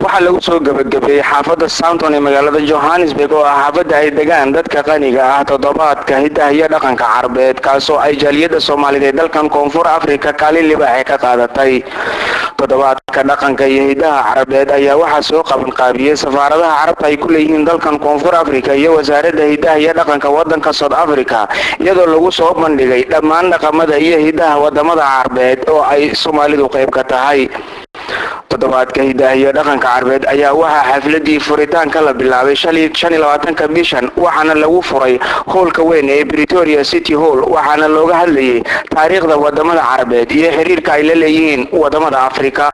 Waxaa lagu soo gabagabeeyey xaafadda Soundtown ee magaalada Johannesburg, oo ah xaafadda ay degaan dadka qaniga ah, toddobaadka hiddaha iyo dhaqanka Carbeed, kaasoo ay jaaliyadda Soomaaliyeed ee dalkan Koonfur Afrika kaalin libaaxe ka qaadatay. Toddobaadka dhaqanka iyo hiddaha Carabeed ayaa waxaa soo qabanqaabiyey safaaradaha Carabta ay ku leeyihiin dalkan Koonfur Afrika iyo wasaaradda hiddaha iyo dhaqanka wadanka South Africa, iyadoo lagu soo bandhigay dhammaan dhaqamada iyo hiddaha wadamada Carbeed oo ay Soomaalidu qayb ka tahay. Toddobaadka hiddaha iyo dhaqanka Carbeed ayaa waxaa xafladii furitaanka la bilaabay 25-ka bishan, waxaana lagu furay howlka weyn ee Pretoria City Hall, waxaana looga hadlayay taariikhda wadamada Carabeed iyo xiriirka ay la leeyihiin wadamada Afrika,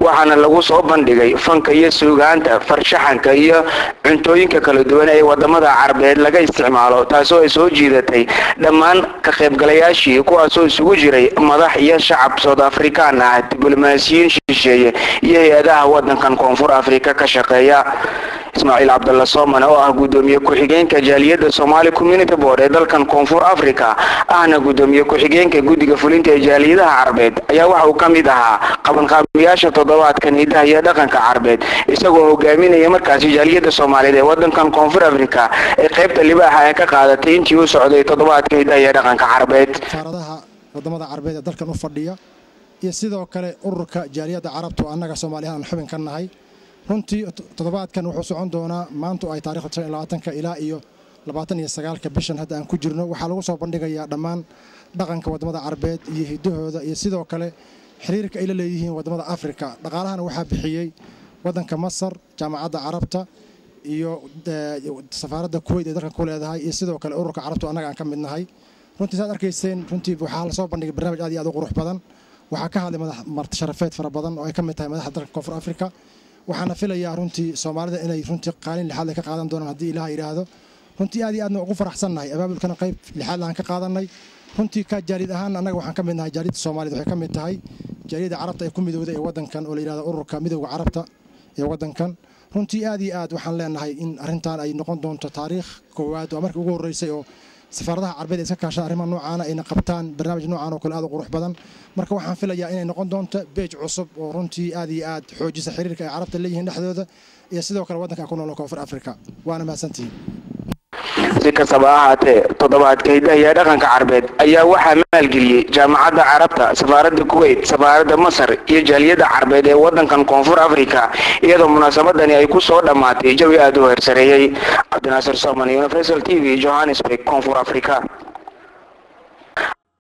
waxaana lagu soo bandhigay fanka iyo suugaanta, farshaxanka iyo cuntooyinka kala duwan ee wadamada Carabeed laga isticmaalo, taasoo ay soo jiidatay dhammaan ka qaybgalayaashii, kuwaasoo isugu jiray madax iyo shacab South African ah, diblomaasiyiin shisheeye iyo hay-adaha wadankan Koonfur Afrika ka shaqeeya. Ismaaciil Cabdalla Soomane, oo ah gudoomiye ku-xigeenka jaaliyadda Somali Community Board ee dalkan Koonfur Africa, ahna gudoomiye ku-xigeenka guddiga fulinta ee jaaliyadaha Carabeed, ayaa waxa uu ka mid ahaa qabanqaabiyaasha toddobaadkan hiddaha iyo dhaqanka Carabeed, isagoo hogaaminaya markaasi jaaliyadda Soomaaliyeed ee wadankan Koonfur Africa ee qaybta libaaxa ee ka qaadatay intii uu socday toddobaadka hiddaha iyo dhaqanka Carabeed. Safaaradaha wadamada Carabeed ee dalkan u fadhiya iyo sidoo kale ururka jaaliyadda Carabta oo annaga Soomaaliyahan aan xubin ka nahay. Runtii toddobaadkan wuxuu socon doonaa maanta oo ay taarikhda 25-ka ilaa iyo 29-ka bishan hadda aan ku jirno. Waxaa lagu soo bandhigayaa dhammaan dhaqanka wadamada Carabeed iyo hiddahooda iyo sidoo kale xiriirka ay la leeyihiin wadamada Afrika. Dhaqaalahana waxaa bixiyey wadanka Masar, Jaamacadda Carabta iyo safaaradda Kuweyt ee dalkan ku leedahay iyo sidoo kale ururka Carabta oo annaga aan ka mid nahay. Runtii saad arkayseen, runtii waxaa lasoo bandhigay barnaamij aad iyo aad u qurux badan. Waxaa ka hadlay madax marti sharafeed fara badan oo ay ka mid tahay madaxda dalka Koonfur Afrika, waxaana filayaa runtii Soomaalida inay runtii qaalin lixaad ka qaadan doonaan haddii Ilaah yidhaahdo. Runtii aad iyo aadna ugu faraxsannahay, abaabulkana qayb lixaad aan ka qaadanay. Runtii ka jaaliyad ahaan annaga waxaan ka mid nahay jaaliyadda Soomaalida, waxay ka mid tahay jaaliyadda Carabta ee ku midowday ee waddankan oo la yidhahdo ururka midowga Carabta ee waddankan. Runtii aad iyo aad waxaan leenahay in arrintan ay noqon doonto taariikh koowaad, waa markii ugu horreysay oo safaaradaha Carbeed ay iska kaashadaan arrimaha noocaana, ayna qabtaan barnaamij noocan oo kale aad u qurux badan. Marka waxaan filayaa inay noqon doonto page cusub oo runtii aad iyo aad xoojisa xiriirka ay Carabta leeyihiin dhexdooda iyo sidoo kale waddanka ku nool Koonfur Afrika. Waana mahadsantihiin. Si kastaba ha ahaatee, toddobaadka hiddaha iyo dhaqanka Carbeed ayaa waxaa maalgeliyey Jaamacadda Carabta, safaaradda Kuweyt, safaaradda Masar iyo jaaliyadda Carbeed ee wadankan Koonfur Afrika, iyadoo munaasabadani ay ku soo dhammaatay jawi aada u heersareeyey. Cabdinaasir Soman, Universal TV, Johannesburg, Koonfur Africa.